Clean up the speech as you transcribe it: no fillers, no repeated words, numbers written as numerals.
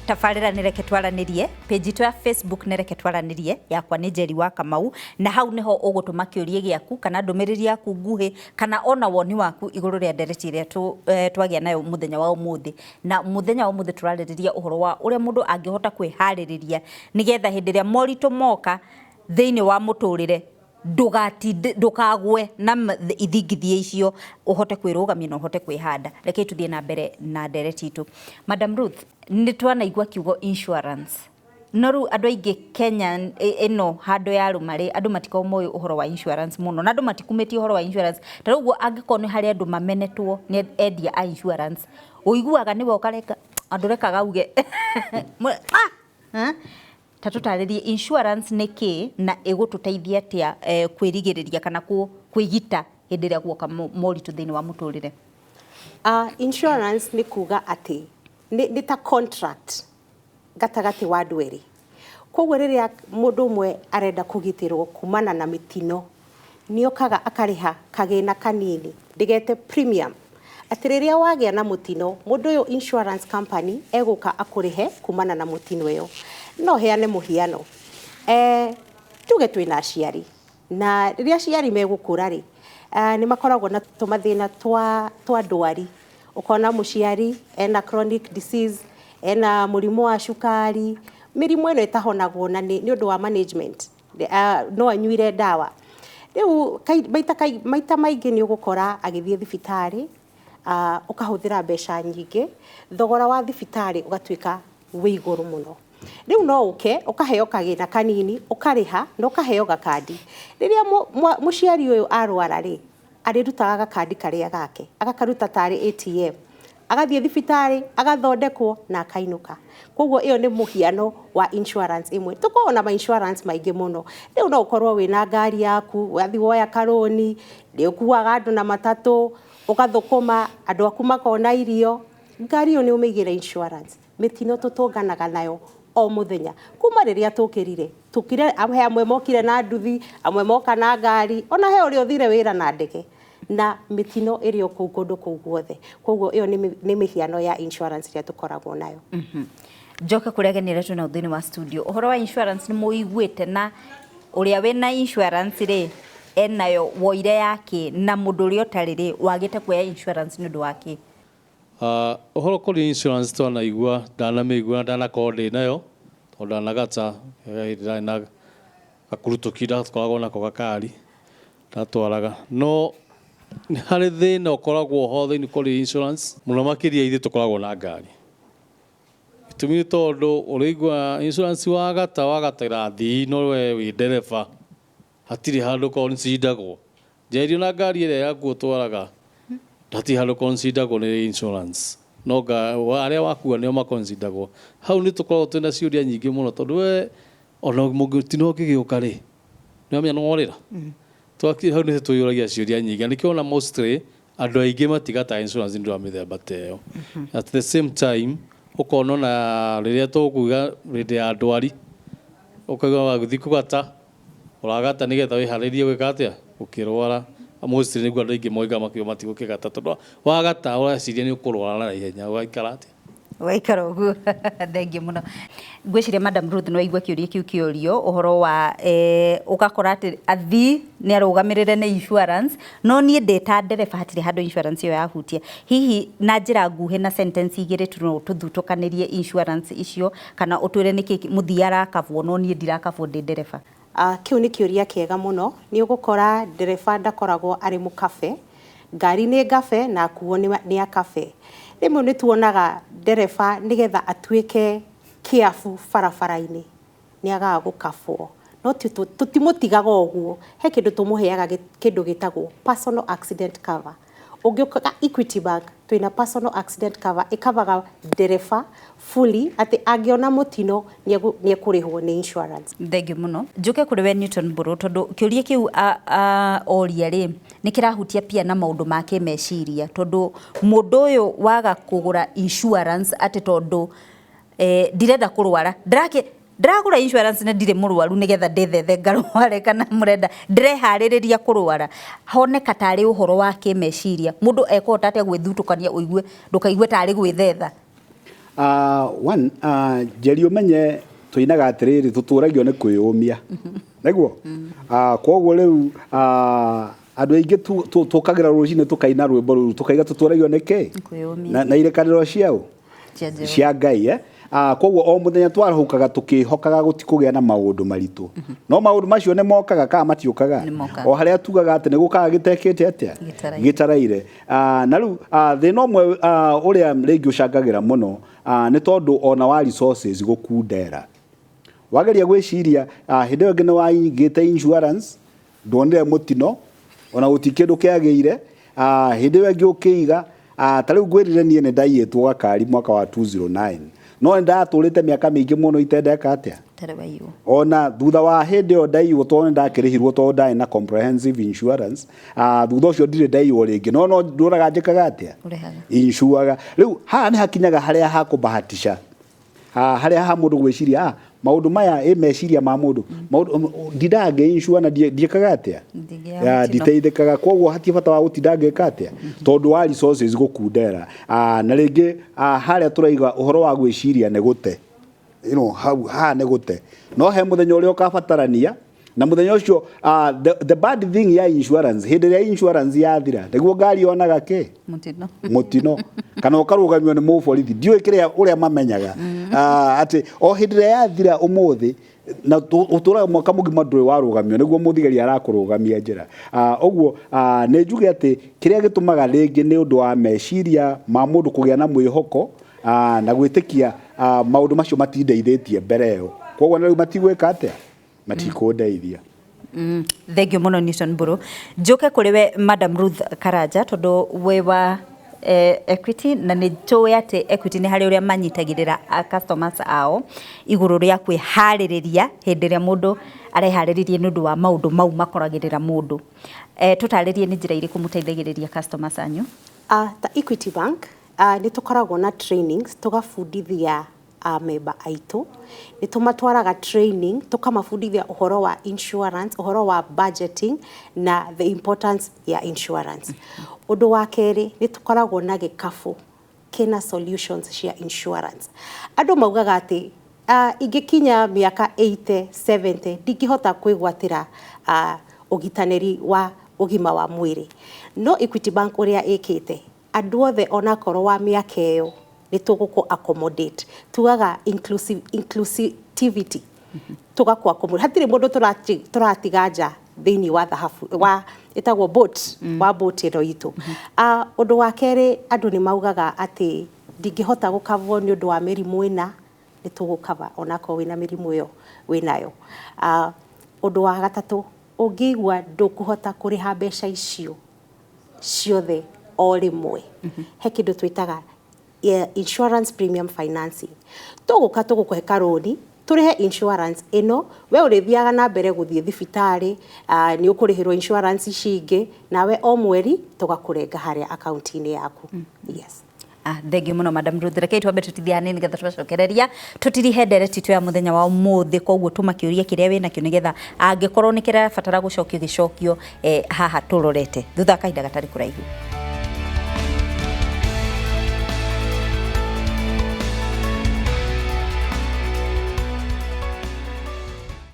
Tabarĩra nĩ Reke Twaranĩrie, page itũ ya Facebook nĩ Reke Twaranĩrie, yakwa nĩ Njeri wa Kamau, na hau nĩho ũgũtũma kĩũria gĩaku kana ndũmĩrĩri yaku nguhĩ kana ona woni waku igũrũ rĩa ndereti ĩrĩa twagĩa nayo mũthenya wa ũmũthĩ. Na mũthenya wa ũmũthĩ tũrarĩrĩria ũhoro wa ũrĩa mũndũ angĩhota kwĩharĩrĩria nĩgetha hĩndĩ ĩrĩa moritũ moka thĩinĩ wa mũtũrĩre ndũgatinde ndũkagwe na ithingithia icio, ũhote kwĩrũgamia na ũhote kwĩhanda. Rekei tũthiĩ na mbere na ndereti itũ. Madam Ruth, nĩ twanaigua kiugo insurance, no rĩu andũ aingĩ Kenya ĩno handũ ya rũma rĩ, andũ matikoragwo moĩ ũhoro wa insurance mũno, na andũ matikumĩtie ũhoro wa insurance. Ta rĩu ũguo angĩkorwo nĩ harĩ andũ mamenetwo nĩ endia a insurance, ũiguaga nĩwe ũkareka andũ rekaga auge ah! Ta tũtarĩrie insurance nĩ kĩ na ĩgũtũteithia atĩa kwĩrigĩrĩria kana kwĩgita hĩndĩ ĩrĩa guoka moritũ thĩinĩ wa mũtũrĩre? Insurance nĩ kuga atĩ nĩ ta contract gatagatĩ wa andũ erĩ. Koguo rĩrĩa mũndũ ũmwe arenda kũgitĩrwo kumana na mĩtino, nĩ okaga akarĩha kagĩna kanini, ndĩgete premium, atĩ rĩrĩa wagĩa na mũtino, mũndũ ũyũ insurance company egũka akũrĩhe kumana na mũtino ĩyo. No heane mũhiano, tuge twĩna aciari, na rĩrĩa aciari megũkũra rĩ, nĩ makoragwo na tũmathĩna twa ndwari. Ũkona mũciari ena chronic disease, ena mũrimũ wa cukari, mĩrimũ ĩno ĩtahonagwo na nĩ ũndũ wa management, no anyuire ndawa. Rĩu maita maingĩ nĩ ũgũkora agĩthiĩ thibitarĩ, ũkahũthĩra mbeca nyingĩ, thogora wa thibitarĩ ũgatuĩka wĩ igũrũ mũno. Rĩu no ũke ũkaheo kagĩna kanini, ũkarĩha na ũkaheo gakandi. Rĩrĩa mũciari ũyũ arwara rĩ, arĩrutaga gakandi karĩa gake, agakaruta tarĩ ATM, agathiĩ thibitarĩ, agathondekwo na akainũka. Koguo ĩyo nĩ mũhiano wa insurance ĩmwe. Tũkoragwo na ma insurance maingĩ mũno. Rĩu no ũkorwo wĩna ngari yaku, wathiĩ woya karũni, nĩ ũkuaga andũ na matatũ, ũgathũkũma, andũ aku makona irio, ngari ĩyo nĩ ũmĩigĩre insurance. Mĩtino tũtũnganaga nayo o mũthenya. Kuma rĩrĩa tũkĩrire, tũkire, he amwe mokire na nduthi, amwe moka na ngari, ona he ũrĩa ũthire wĩra na ndege. Na mĩtino ĩrĩ o kũu kũndũ kũu guothe. Koguo ĩyo nĩ mĩhiano ya insurance ĩrĩa tũkoragwo nayo. Njoke kũrĩ ageni arĩa twĩnao thĩinĩ wa studio. Ũhoro wa insurance nĩ mũiguĩte, na ũrĩa wĩna insurance rĩ, enayo woire yake, na mũndũ ũrĩa ũtarĩ rĩ, wagĩte kuoya insurance nĩ ũndũ wa kĩ? Ũhoro ũkoniĩ insurance twanaigua, ndanamĩigua na ndanakorwo ndĩ nayo, tondũ ndanagata hĩndĩ ndarĩ na gakurutũki ndakoragwo nako gakari ndatwaraga. No nĩ harĩ thĩna ũkoragwo ho thĩinĩ ũkoniĩ insurance, mũno makĩria ithuĩ tũkoragwo na ngari. Gĩtũmi nĩ tondũ ũrĩigua insurance wagata wagatĩra athii no we wĩ ndereba hatirĩ handũ consideragwo. Njeherio na ngari ĩrĩa yaku ũtwaraga hatirĩ handũ consideragwo nĩ insurance. No arĩa wakua nĩo maconsideragwo. Hau nĩ tũkoragwo twĩna ciũria nyingĩ mũno tondũ we ona mũtino ũngĩgĩũka rĩ, nĩ wamenya nĩ worĩra. Twaki hau nĩ twĩyũragia ciũria nyingĩ. Na nĩkĩo ona mostly andũ aingĩ matigataga insurance nĩ ũndũ wa mĩthemba ta ĩyo. At the same time ũkona ona rĩrĩa tũkuga hĩndĩ ya ndwari, ũkaigua wagĩthiĩ kũgata, ũragata nĩgetha wĩharĩrie gwĩka atĩa, gũkĩrwara. Mostly nĩguo andũ aingĩ moigaga makiuga matigũkĩgata tondũ wagata ũreciria nĩ ũkũrwara na ihenya, ũgaikara atĩa? Waikara ũguo. Thengiũ mũno. Ngwĩciria Madam Ruth nĩ waigua kĩũria kĩu kĩorio ũhoro wa ũgakora atĩ athii nĩ arũgamĩrĩre nĩ insurance, no niĩ ndĩ ta ndereba hatirĩ handũ insurance ĩyo yahutia. Hihi na njĩra nguhĩ na sentence igĩrĩ tu no ũtũthutũkanĩrie insurance icio, kana ũtwĩre nĩkĩ mũthii arakabwo no niĩ ndirakabwo ndĩ ndereba? Kĩu nĩ kĩũria kĩega mũno. Nĩ ũgũkora ndereba ndakoragwo arĩ mũkabe, ngari nĩ ngabe na akuo nĩ akabe. Rĩmwe nĩ tuonaga ndereba nĩgetha atuĩke careful barabara-inĩ nĩ agaga gũkabwo. No tũtimũtigaga ũguo, he kĩndũ tũmũheaga, kĩndũ gĩtagwo personal accident cover. Ũngĩũka Equity Bank twĩna personal accident cover ĩkavaga ndereba fully, atĩ angĩona mũtino nĩ ekũrĩhwo nĩ insurance. Thengiũ mũno. Njũke kũrĩ we Newton Mbũrũ, tondũ kĩũria kĩu oria rĩ, nĩ kĩrahutia pia na maũndũ ma kĩmeciria, tondũ mũndũ ũyũ waga kũgũra insurance atĩ tondũ ndirenda kũrwara, ndĩragũra insurance na ndirĩ mũrwaru nĩgetha ndĩthethe ngarware, kana mũrenda ndĩreharĩrĩria kũrwara, honeka tarĩ ũhoro wa kĩmeciria. Mũndũ ekũhota atĩa gwĩthutũkania ũigue ndũkaigue tarĩ gwĩthetha? One, Njeri, ũmenye tũinaga atĩrĩrĩ, tũtũragio nĩ kwĩyũmia, nĩguo. Koguo rĩu andũ aingĩ tũkagĩra rũcinĩ tũkaina rwĩmbo rũu, tũkaiga tũtũragio nĩ kĩ? Kwĩyũmia. Na irekanĩro ciao Cia Jehova. Cia Ngai, eh? Koguo o mũthenya twarahũkaga tũkĩhokaga gũtikũgĩa na maũndũ maritũ, no maũndũ macio nĩ mokaga kana matiũkaga? Nĩ mokaga. O harĩa tugaga atĩ nĩ gũkaga gĩtekĩte atĩa? Gĩtaraire. Gĩtaraire. Na rĩu thĩna ũmwe ũrĩa rĩngĩ ũcangagĩra mũno nĩ tondũ ona wa resources gũkundera. Wageria gwĩciria, hĩndĩ ĩyo ĩngĩ nĩ waigĩte insurance, ndwonire mũtino ona gũti kĩndũ kĩagĩire. Hĩndĩ ĩyo ĩngĩ ũkĩiga, ta rĩu ngwĩrire niĩ nĩ ndaiyĩtwo gakari mwaka wa 209, no nĩ ndatũrĩte mĩaka mĩingĩ mũno itendeka atĩa? Ũtarĩ waiywo. Ona thutha wa hĩndĩ ĩyo ndaiywo, tondũ nĩ ndakĩrĩhirwo tondũ ndarĩ na comprehensive insurance, thutha ũcio ndirĩ ndaiywo rĩngĩ, no ndũraga njĩkaga atĩa? Ũrĩhaga. Insuaga. Rĩu haha nĩ hakinyaga harĩa hakũbahatisha, harĩa ha mũndũ gwĩciria, maũndũ maya ĩ meciria ma mũndũ, maũndũ ndindaga ngĩ-insure na ndiĩkaga atĩa? Ndingĩaga Ya, mũtino. Nditeithĩkaga, koguo hatirĩ bata wa gũtinda ngĩka atĩa tondũ wa resources gũkundera. Na rĩngĩ harĩa tũraiga ũhoro wa gwĩciria nĩ gũte, hau haha nĩ gũte, no he mũthenya ũrĩa ũkabatarania, na mũthenya ũcio, the bad thing ya insurance, hĩndĩ ĩrĩa insurance yathira nĩguo ngari yonaga kĩ? Mũtino. Mũtino, kana ũkarũgamio nĩ mũborithi. Ndiũĩ kĩrĩa ũrĩa mamenyaga, atĩ o hĩndĩ ĩrĩa yathira ũmũthĩ na ũtũraga mwaka mũgima ndũrĩ warũgamio, nĩguo mũthigari arakũrũgamia njĩra. Ũguo nĩ njuge atĩ kĩrĩa gĩtũmaga rĩngĩ nĩ ũndũ wa meciria ma mũndũ kũgĩa na mwĩhoko na gwĩtĩkia, maũndũ macio matindeithĩtie mbere ĩyo, koguo na rĩu matigwĩka atĩa? Matikũndeithia. Thank you mũno, Newton Mburu. Njoke kũrĩ we, Madam Ruth Karanja, tondũ wĩ wa Equity, na nĩ njũĩ atĩ Equity nĩ harĩ ũrĩa manyitagĩrĩra customers ao igũrũ rĩa kwĩharĩrĩria hĩndĩ ĩrĩa mũndũ areharĩrĩria nĩ ũndũ wa maũndũ mau makoragĩrĩra mũndũ. Tũtarĩrie nĩ njĩra irĩkũ mũteithagĩrĩria customers anyu? Ta Equity Bank, nĩ tũkoragwo na trainings, tũgabundithia member aitũ. Nĩ tũmatwaraga training, tũkamabundithia ũhoro wa insurance, ũhoro wa budgeting na the importance ya insurance. Ũndũ wa kerĩ, nĩ tũkoragwo na gĩkabũ kĩna solutions cia insurance. Andũ maugaga atĩ ingĩkinya mĩaka 80, 70, ndingĩhota kwĩgwatĩra ũgitanĩri wa ũgima wa mwĩrĩ. No Equity Bank ũrĩa ĩkĩte, andũ othe onakorwo wa mĩaka ĩyo, nĩ tũgũkũ accommodate. Tugaga inclusive, inclusivity, tũgakũ accommodate. Hatirĩ mũndũ tũratiga nja thĩinĩ wa thahabu wa ĩtagwo boat, wa boat ĩno itũ. Ũndũ wa kerĩ, andũ nĩ maugaga atĩ ndingĩhota gũkavwo nĩ ũndũ wa mĩrimũ ĩna. Nĩ tũgũkava onakorwo wĩna mĩrimũ ĩyo wĩnayo. Ũndũ wa gatatũ, ũngĩigua ndũkũhota kũrĩha mbeca icio ciothe o rĩmwe, he kĩndũ twĩtaga insurance premium financing. Tũgũka tũgũkũhe karũni tũrĩhe insurance ĩno, we ũrĩthiaga na mbere gũthiĩ thibitarĩ, nĩ ũkũrĩhĩrwo insurance ici ingĩ, nawe o mweri tũgakũrenga harĩa akaunti-inĩ yaku. Yes. Thank you mũno, Madam Ruth. Rekei twambe tũtithie hanini nĩgetha twacokereria tũtirihe ndereti itũ ya mũthenya wa ũmũthĩ. Koguo tũma kĩũria kĩrĩa wĩnakĩo nĩgetha angĩkorwo nĩ kĩrabatara gũcokio gĩcokio, haha tũrorete thutha wa kahinda gatarĩ kũraihu.